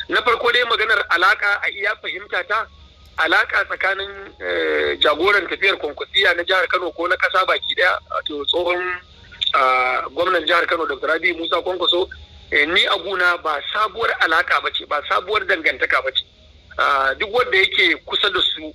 Na farko dai, maganar alaka, a iya fahimta ta, alaka tsakanin jagoran tafiyar Kwankwasiya na jihar Kano ko na kasa baki daya, wato tsohon gwamnan jihar Kano Dr. Rabi Musa Kwankwaso, ni a guna ba sabuwar alaka ba ce, ba sabuwar dangantaka ba ce. Duk wanda yake kusa da su,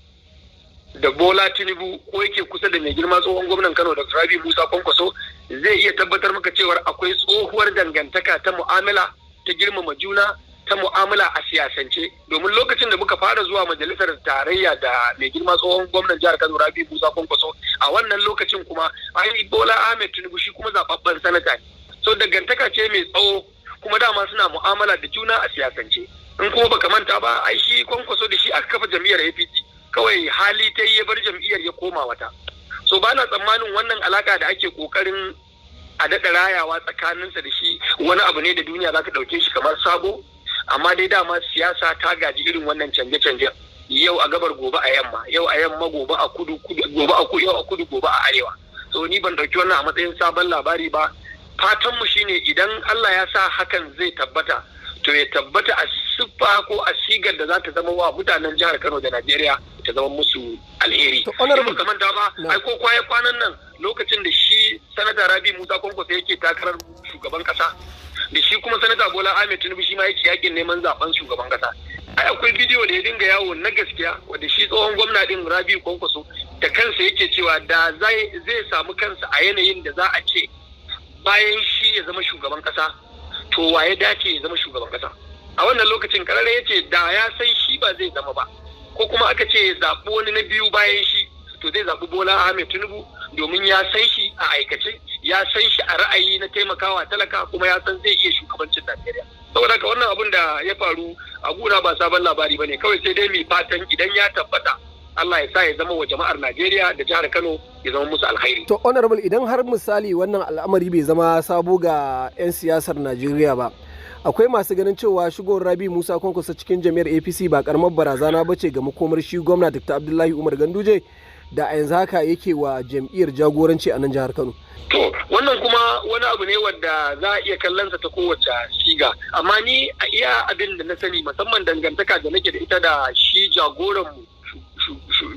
da Bola Tinubu, ko yake kusa da mai girma tsohon gwamnan Kano Dr. Rabi Musa Kwankwaso, zai iya tabbatar maka cewar akwai tsohuwar dangantaka ta mu'amala, ta girmama juna, ta mu'amala a siyasance, domin lokacin da muka fara zuwa majalisar tarayya da mai girma tsohon gwamnan jihar Kano Rabi Musa Kwankwaso, a wannan lokacin kuma ai Bola Ahmed Tinubu shi kuma zababben sanata ne. So dangantaka ce mai tsawo, kuma dama suna mu'amala da juna a siyasance. In kuma baka manta ba, ai shi Kwankwaso da shi aka kafa jam'iyyar APC, kawai hali ta yi ya bar jam'iyyar ya koma wata. So ba na tsammanin wannan alaka da ake kokarin a daɗa rayawa tsakaninsa da shi wani abu ne da duniya za ta ɗauke shi kamar sabo. Amma dai dama siyasa ta gaji irin wannan canje-canjen: yau a gabar, gobe a yamma, yau a yamma, gobe a kudu, gobe a kudu, yau a kudu, gobe a arewa. So ni ban ɗauki wannan a matsayin sabon labari ba. Fatan mu shine idan Allah ya sa hakan zai tabbata, to ya tabbata a siffa ko a sigar da za ta zama wa mutanen jihar Kano da Najeriya ta zama musu alheri. In baka manta ba, ai ko kwaye kwanan nan, lokacin da shi Sanata Rabi Musa Kwankwaso yake takarar shugaban kasa, da shi kuma Sanata Bola Ahmed Tinubu shi ma yake yakin neman zaben shugaban kasa, ai akwai bidiyo da ya dinga yawo na gaskiya, wanda shi tsohon gwamna din Rabi Kwankwaso da kansa yake cewa da zai samu kansa a yanayin da za a ce bayan shi ya zama shugaban kasa, to wa ya dace ya zama shugaban kasa a wannan lokacin. Karara ya ce da ya san shi ba zai zama ba, ko kuma aka ce ya zaɓi wani na biyu bayan shi, to zai zaɓi Bola Ahmed Tinubu, domin ya san shi a aikace, ya san shi a ra'ayi na taimakawa talaka, kuma ya san zai iya shugabancin Najeriya. Saboda haka wannan abun da ya faru a guna ba sabon labari bane. Kawai sai dai mai fatan idan ya tabbata, Allah ya sa ya zama wa jama'ar Najeriya da jihar Kano ya zama musu alkhairi. To Honorable, idan har misali wannan al'amari bai zama sabo ga 'yan siyasar Najeriya ba, akwai masu ganin cewa shigowar Rabi Musa Kwankwaso cikin jam'iyyar APC ba karamar barazana ba ce ga makomar shi gwamna Dr. Abdullahi Umar Ganduje da a yanzu haka yake wa jam'iyyar jagoranci a nan jihar Kano. To wannan kuma wani abu ne wadda za a iya kallonsa ta kowace siga, amma ni a iya abin da na sani, musamman dangantaka da nake da ita da shi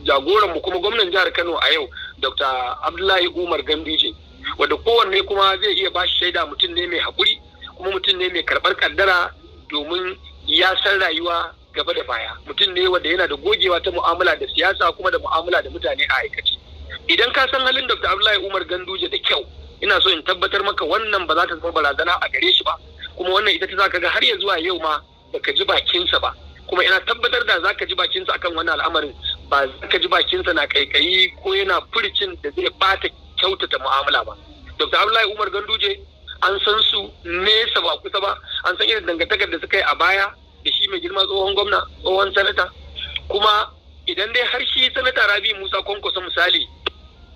jagoranmu kuma gwamnan jihar Kano a yau, Dr. Abdullahi Umar Ganduje, wadda kowanne kuma zai iya bashi shaida, mutum ne mai haƙuri kuma mutum ne mai karɓar kaddara, domin ya san rayuwa gaba da baya. Mutum ne wanda yana da gogewa ta mu'amala da siyasa kuma da mu'amala da mutane a aikace. Idan ka san halin Dr. Abdullahi Umar Ganduje da kyau, ina so in tabbatar maka wannan ba za ta zama barazana a gare shi ba. Kuma wannan ita ta zaka ga har ya zuwa yau ma baka ji bakinsa ba. Kuma ina tabbatar da zaka ji bakinsa akan wannan al'amarin, ba za ka ji bakinsa na kaikayi ko yana furcin da zai bata kyautata mu'amala ba. Dr. Abdullahi Umar Ganduje an san su nesa ba kusa ba, an san irin dangantakar da suka yi a baya da shi mai girma tsohon gwamna, tsohon sanata. Kuma idan dai har shi Sanata Rabi Musa Kwankwaso misali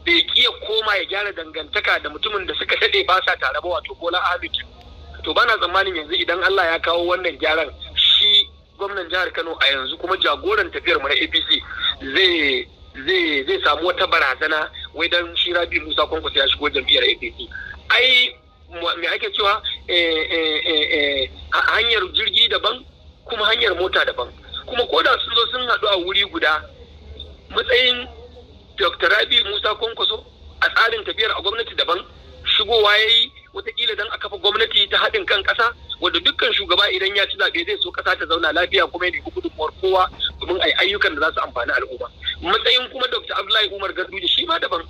bai kiya koma ya gyara dangantaka da mutumin da suka daɗe ba sa tare ba, wato Bola Ahmed, to bana tsammanin yanzu idan Allah ya kawo wannan gyaran, shi gwamnan jihar Kano a yanzu kuma jagoran tafiyar mu na APC zai samu wata barazana wai dan shi Rabi Musa Kwankwaso ya shigo jam'iyyar APC. Ai me ake cewa, hanyar jirgi daban kuma hanyar mota daban. Kuma ko da sun zo sun haɗu a wuri guda, matsayin Dr. Rabi Musa Kwankwaso a tsarin tafiyar a gwamnati daban. Shigowa ya yi watakila don a kafa gwamnati ta haɗin kan ƙasa, wadda dukkan shugaba idan ya ci zaɓe zai so ƙasa ta zauna lafiya kuma ya nemi gudunmuwar kowa domin a yi ayyukan da za su amfani al'umma. Matsayin kuma Dr. Abdullahi Umar Ganduje shi ma daban.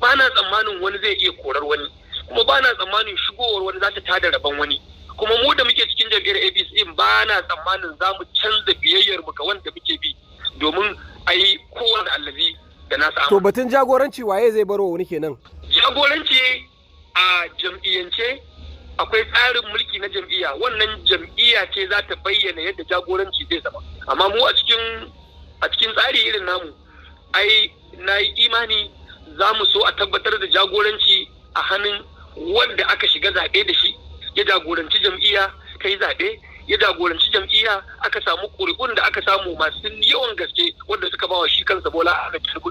Ba na tsammanin wani zai iya korar wani, kuma ba na tsammanin shigowar wani za ta tada rabon wani. Kuma mu da muke cikin jam'iyyar APC, ba na tsammanin za mu canza biyayyar mu ga wanda muke bi, domin a yi kowane allazi da nasa. To batun jagoranci, waye zai baro wani kenan? Jagoranci a jam'iyyance akwai tsarin mulki na jam'iyya. Wannan jam'iyya ce za ta bayyana yadda jagoranci zai zama. Amma mu a cikin tsari irin namu, ai na yi imani za mu so a tabbatar da jagoranci a hannun wanda aka shiga zaɓe da shi, ya jagoranci jam'iyya ta yi zaɓe, ya jagoranci jam'iyya aka samu ƙuri'un da aka samu masu yawan gaske, wanda suka bawa shi kansa Bola Ahmed Tinubu.